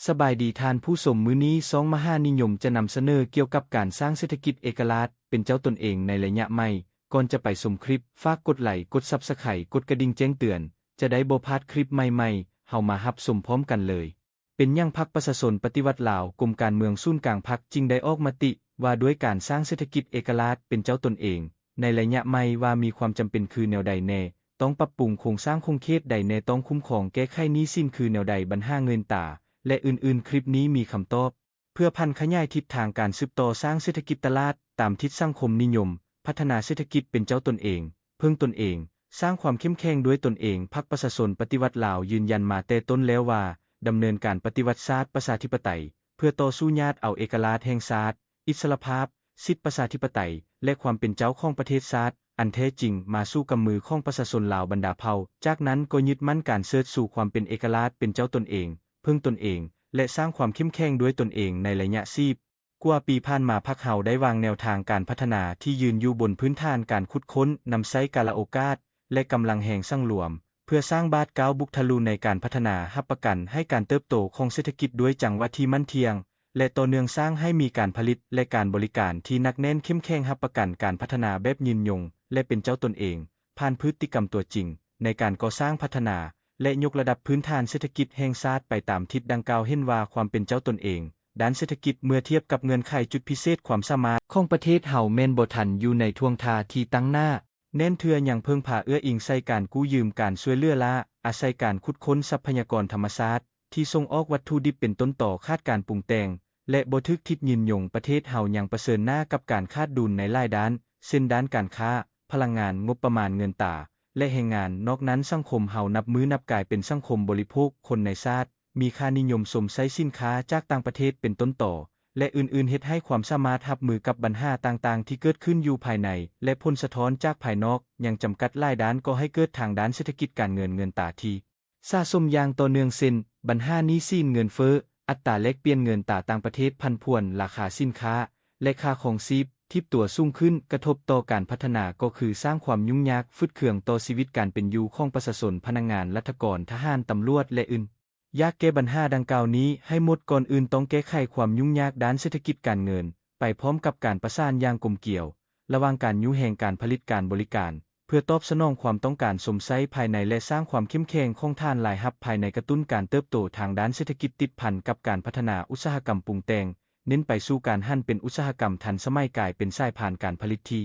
ສະບາຍດີທ່ານຜູ້ຊົມ, ມື້ນີ້ຊ່ອງມະຫານິຍົມຈະນຳສະເໜີກ່ຽວກັບການສ້າງເສດຖະກິດເອກະລາດເປັນເຈົ້າຕົນເອງໃນໄລຍະໃໝ່. ກ່ອນຈະໄປຊົມຄລິບ, ຝາກກົດໄລ, ກົດ Subscribe, ກົດກະດິ່ງແຈ້ງເຕືອນ, ຈະໄດ້ບໍ່ພາດຄລິບໃໝ່ໆ. ເຮົາມາຮັບຊົມພ້ອມກັນເລີຍ. ເປັນຫຍັງພັກປະຊາຊົນປະຕິວັດລາວ, ກົມການເມືອງສູນກາງພັກ ຈຶ່ງໄດ້ອອກມະຕິວ່າດ້ວຍການສ້າງເສດຖະກິດເອກະລາດເປັນເຈົ້າຕົນເອງໃນໄລຍະໃໝ່ ວ່າມີຄວາມຈຳເປັນຄືແນວໃດແນ່, ຕ້ອງປັບປຸງໂຄງສ້າງຂົງເຂດໃດແນ່, ຕ້ອງຄຸ້ມຄອງແກ້ໄຂໜີ້ສິນຄືແນວໃດ, ບັນຫາເງິນຕາ ແລະ ອື່ນໆ. ຄລິບນີ້ມີຄຳຕອບ ເພື່ອຜັນຂະຫຍາຍທິດທາງການສືບຕໍ່ສ້າງເສດຖະກິດຕະຫຼາດຕາມທິດສັງຄົມນິຍົມ, ພັດທະນາເສດຖະກິດເປັນເຈົ້າຕົນເອງ, ເພິ່ງຕົນເອງ, ສ້າງຄວາມເຂັ້ມແຂງດ້ວຍຕົນເອງ. ພັກປະຊາຊົນປະຕິວັດລາວຢືນຢັນມາແຕ່ຕົ້ນແລ້ວວ່າ ດຳເນີນການປະຕິວັດຊາດປະຊາທິປະໄຕ ເພື່ອຕໍ່ສູ້ຍາດເອົາເອກະລາດແຫ່ງຊາດ, ອິດສະຫຼະພາບ, ສິດປະຊາທິປະໄຕ ແລະ ຄວາມເປັນເຈົ້າຂອງປະເທດຊາດອັນແທ້ຈິງມາສູ່ກຳມືຂອງປະຊາຊົນລາວບັນດາເຜົ່າ. ຈາກນັ້ນກໍຍຶດໝັ້ນການເຊີດຊູຄວາມເປັນເອກະລາດເປັນເຈົ້າຕົນເອງ, ເພິ່ງຕົນເອງ ແລະ ສ້າງຄວາມເຂັ້ມແຂງດ້ວຍຕົນເອງໃນໄລຍະສິບກວ່າປີຜ່ານມາ. ພັກເຮົາໄດ້ວາງແນວທາງການພັດທະນາທີ່ຢືນຢູ່ບົນພື້ນຖານການຂຸດຄົ້ນ, ນຳໃຊ້ກາລະໂອກາດ ແລະ ກຳລັງແຮງສັງລວມ ເພື່ອສ້າງບາດກ້າວບຸກທະລຸໃນການພັດທະນາ, ຮັບປະກັນໃຫ້ການເຕີບໂຕຂອງເສດຖະກິດດ້ວຍຈັງຫວະທີ່ໝັ້ນທ່ຽງ ແລະ ຕໍ່ເນື່ອງ, ສ້າງໃຫ້ມີການຜະລິດ ແລະ ການບໍລິການທີ່ໜັກແໜ້ນເຂັ້ມແຂງ, ຮັບປະກັນການພັດທະນາແບບຍືນຍົງ ແລະ ເປັນເຈົ້າຕົນເອງ ຜ່ານພຶດຕິກຳຕົວຈິງໃນການກໍ່ສ້າງ, ພັດທະນາ ແລະ ຍົກລະດັບພື້ນຖານເສດຖະກິດແຫ່ງຊາດໄປຕາມທິດດັ່ງກ່າວ. ເຫັນວ່າຄວາມເປັນເຈົ້າຕົນເອງດ້ານເສດຖະກິດ ເມື່ອທຽບກັບເງື່ອນໄຂຈຸດພິເສດຄວາມສາມາດຂອງປະເທດເຮົາ ແມ່ນບໍ່ທັນຢູ່ໃນທ່ວງທ່າທີ່ຕັ້ງໜ້າແໜ້ນເທື່ອ, ຍັງເພິ່ງພາເອື້ອອີງໃສ່ການກູ້ຢືມ, ການຊ່ວຍເຫຼືອລ້າອາໄສການຂຸດຄົ້ນຊັບພະຍາກອນທຳມະຊາດ ທີ່ສົ່ງອອກວັດຖຸດິບເປັນຕົ້ນຕໍຂາດການປຸງແຕ່ງ ແລະ ບໍ່ຖືກທິດຍືນຍົງ. ປະເທດເຮົາຍັງປະເຊີນໜ້າກັບການຂາດດຸນໃນຫຼາຍດ້ານ ເຊັ່ນ ດ້ານການຄ້າ, ພະລັງງານ, ງົບປະມານເງິນຕາ ແລະ ແຮງງານ. ນອກນັ້ນ, ສັງຄົມເຮົານັບມື້ນັບກາຍເປັນສັງຄົມບໍລິໂພກ, ຄົນໃນຊາດມີຄ່ານິຍົມຊົມໃຊ້ສິນຄ້າຈາກຕ່າງປະເທດເປັນຕົ້ນຕໍ ແລະ ອື່ນໆ ເຮັດໃຫ້ຄວາມສາມາດຮັບມືກັບບັນຫາຕ່າງໆທີ່ເກີດຂຶ້ນຢູ່ພາຍໃນ ແລະ ຜົນສະທ້ອນຈາກພາຍນອກຍັງຈຳກັດ. ຫຼາຍດ້ານກໍ່ໃຫ້ເກີດທາງດ້ານເສດຖະກິດການເງິນ, ເງິນຕາທີ່ ສະສົມຢ່າງຕໍ່ເນື່ອງ ເຊັ່ນ ບັນຫາໜີ້ສິນ, ເງິນເຟີ້, ອັດຕາແລກປ່ຽນເງິນຕາຕ່າງປະເທດ, ຜັນຜວນລາຄາສິນຄ້າ ແລະ ຄ່າຄອງຊີບ, ຖີບຕົວສູງຂຶ້ນ, ກະທົບຕໍ່ການພັດທະນາກໍຄືສ້າງຄວາມຫຍຸ້ງຍາກຝືດເຄືອງຕໍ່ຊີວິດການເປັນຢູ່ຂອງປະຊາຊົນ, ພະນັກງານລັດຖະກອນ, ທະຫານ, ຕຳຫຼວດ ແລະ ອື່ນ. ຢາກແກ້ບັນຫາດັ່ງກ່າວນີ້ໃຫ້ໝົດ, ກ່ອນອື່ນຕ້ອງແກ້ໄຂຄວາມຫຍຸ້ງຍາກດ້ານເສດຖະກິດການເງິນ ໄປພ້ອມກັບການປະສານຢ່າງກົມກຽວ ລະຫວ່າງການຍູ້ແຮງການຜະລິດ, ການບໍລິການ ເພື່ອຕອບສະໜອງຄວາມຕ້ອງການຊົມໃຊ້ພາຍໃນ ແລະ ສ້າງຄວາມເຂັ້ມແຂງຂອງຖານລາຍຮັບພາຍໃນ, ກະຕຸ້ນການເຕີບໂຕທາງດ້ານເສດຖະກິດຕິດພັນກັບການພັດທະນາອຸດສາຫະກຳປຸງແຕ່ງ, ເນັ້ນໄປສູ່ການຫັນເປັນອຸດສາຫະກຳທັນສະໄໝ, ກາຍເປັນສາຍພານການຜະລິດທີ່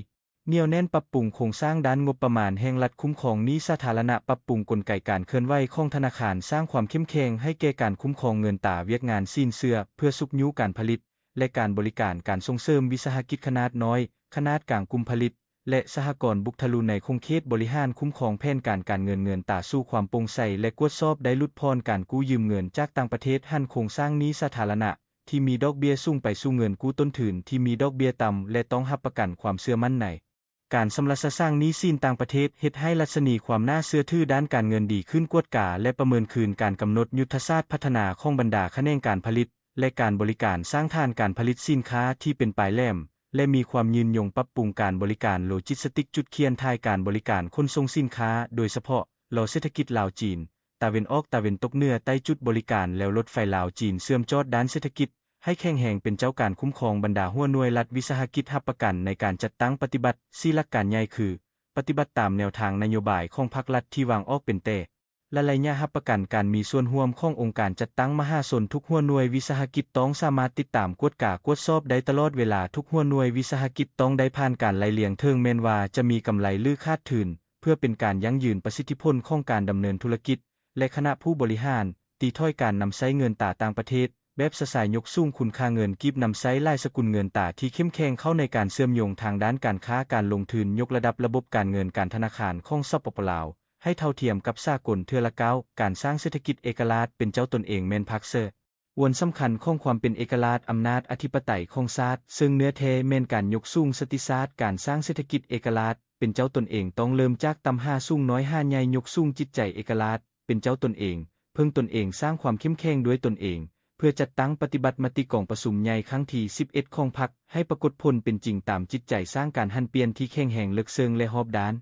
ໜຽວແໜ້ນ, ປັບປຸງໂຄງສ້າງດ້ານງົບປະມານແຫ່ງລັດ, ຄຸ້ມຄອງໜີ້ສາທາລະນະ, ປັບປຸງກົນໄກການເຄື່ອນໄຫວຂອງທະນາຄານ, ສ້າງຄວາມເຂັ້ມແຂງໃຫ້ແກ່ການຄຸ້ມຄອງເງິນຕາ, ວຽກງານສິນເຊື່ອ ເພື່ອຊຸກຍູ້ການຜະລິດ ແລະ ການບໍລິການ, ການສົ່ງເສີມວິສາຫະກິດຂະໜາດນ້ອຍ, ຂະໜາດກາງ, ກຸ່ມຜະລິດ ແລະ ສະຫະກອນ, ບຸກທະລຸໃນຂົງເຂດບໍລິຫານ, ຄຸ້ມຄອງແຜນການການເງິນ, ເງິນຕາສູ່ຄວາມໂປ່ງໃສ ແລະ ກວດສອບໄດ້ຫຼຸດຜ່ອນການກູ້ຢືມເງິນຈາກຕ່າງປະເທດ, ຫັນໂຄງສ້າງໜີ້ສາທາລະນະທີ່ມີດອກເບ້ຍສູງໄປສູ່ເງິນກູ້ຕົ້ນທຶນທີ່ມີດອກເບ້ຍຕ່ຳ ແລະ ຕ້ອງຮັບປະກັນຄວາມເຊື່ອໝັ້ນໃນການຊຳລະສະສາງໜີ້ສິນຕ່າງປະເທດ, ເຮັດໃຫ້ດັດຊະນີຄວາມໜ້າເຊື່ອຖືດ້ານການເງິນດີຂຶ້ນ, ກວດກາ ແລະ ປະເມີນຄືນການກຳນົດຍຸດທະສາດພັດທະນາຂອງບັນດາຂະແໜງການຜະລິດ ແລະ ການບໍລິການ, ສ້າງຖານການຜະລິດສິນຄ້າທີ່ເປັນປາຍແຫຼມ ແລະ ມີຄວາມຍືນຍົງ, ປັບປຸງການບໍລິການໂລຈິສຕິກ, ຈຸດເຄື່ອນຖ່າຍການບໍລິການຂົນສົ່ງສິນຄ້າ, ໂດຍສະເພາະ ລໍເສດຖະກິດລາວ-ຈີນ, ຕາເວັນອອກ, ຕາເວັນຕົກ, ເໜືອ, ໃຕ້, ຈຸດບໍລິການແລວລົດໄຟລາວ-ຈີນເຊື່ອມຈອດ, ດ້ານເສດຖະກິດໃຫ້ແຂງແຮງ, ເປັນເຈົ້າການຄຸ້ມຄອງບັນດາຫົວໜ່ວຍລັດວິສາຫະກິດ, ຮັບປະກັນໃນການຈັດຕັ້ງປະຕິບັດສີ່ຫຼັກການໃຫຍ່ຄື ປະຕິບັດຕາມແນວທາງນະໂຍບາຍຂອງພັກລັດທີ່ວາງອອກເປັນແຕ່ລະໄລຍະ, ຮັບປະກັນການມີສ່ວນຮ່ວມຂອງອົງການຈັດຕັ້ງມະຫາຊົນທຸກຫົວໜ່ວຍວິສາຫະກິດ, ຕ້ອງສາມາດຕິດຕາມ, ກວດກາ, ກວດສອບໄດ້ຕະຫຼອດເວລາ, ທຸກຫົວໜ່ວຍວິສາຫະກິດຕ້ອງໄດ້ຜ່ານການໄລ່ລຽງເຖິງແມ່ນວ່າຈະມີກຳໄລ ຫຼື ຂາດທຶນ, ເພື່ອເປັນການຢັ້ງຢືນປະສິດທິຜົນຂອງການດຳເນີນທຸລະກິດ ແລະ ຄະນະຜູ້ບໍລິຫານ ຕີຖອຍການນຳໃຊ້ເງິນຕາຕ່າງປະເທດແບບຊະຊາຍ, ຍົກສູງຄຸນຄ່າເງິນກີບ, ນຳໃຊ້ຫຼາຍສະກຸນເງິນຕາທີ່ເຂັ້ມແຂງເຂົ້າໃນການເຊື່ອມໂຍງທາງດ້ານການຄ້າການລົງທຶນ, ຍົກລະດັບລະບົບການເງິນການທະນາຄານຂອງ ສປປ ລາວ ໃຫ້ເທົ່າທຽມກັບສາກົນເທື່ອລະກ້າວ. ການສ້າງເສດຖະກິດເອກະລາດເປັນເຈົ້າຕົນເອງແມ່ນພາກສ່ວນສຳຄັນຂອງຄວາມເປັນເອກະລາດອຳນາດອະທິປະໄຕຂອງຊາດ, ເຊິ່ງເນື້ອແທ້ແມ່ນການຍົກສູງສະຕິສາດການສ້າງເສດຖະກິດເອກະລາດ ເປັນເຈົ້າຕົນເອງ, ຕ້ອງເລີ່ມຈາກຕ່ຳຫາສູງ, ນ້ອຍຫາໃຫຍ່, ຍົກສູງຈິດໃຈເອກະລາດ ເປັນເຈົ້າຕົນເອງ, ເພິ່ງຕົນເອງ, ສ້າງຄວາມເຂັ້ມແຂງດ້ວຍຕົນເອງ ເພື່ອຈັດຕັ້ງປະຕິບັດມະຕິກອງປະຊຸມໃຫຍ່ຄັ້ງທີສິບເອັດຂອງພັກ ໃຫ້ປາກົດຜົນເປັນຈິງຕາມຈິດໃຈ, ສ້າງການຫັນປ່ຽນທີ່ແຂງແຮງ, ເລິກເຊິ່ງ ແລະ ຮອບດ້ານ.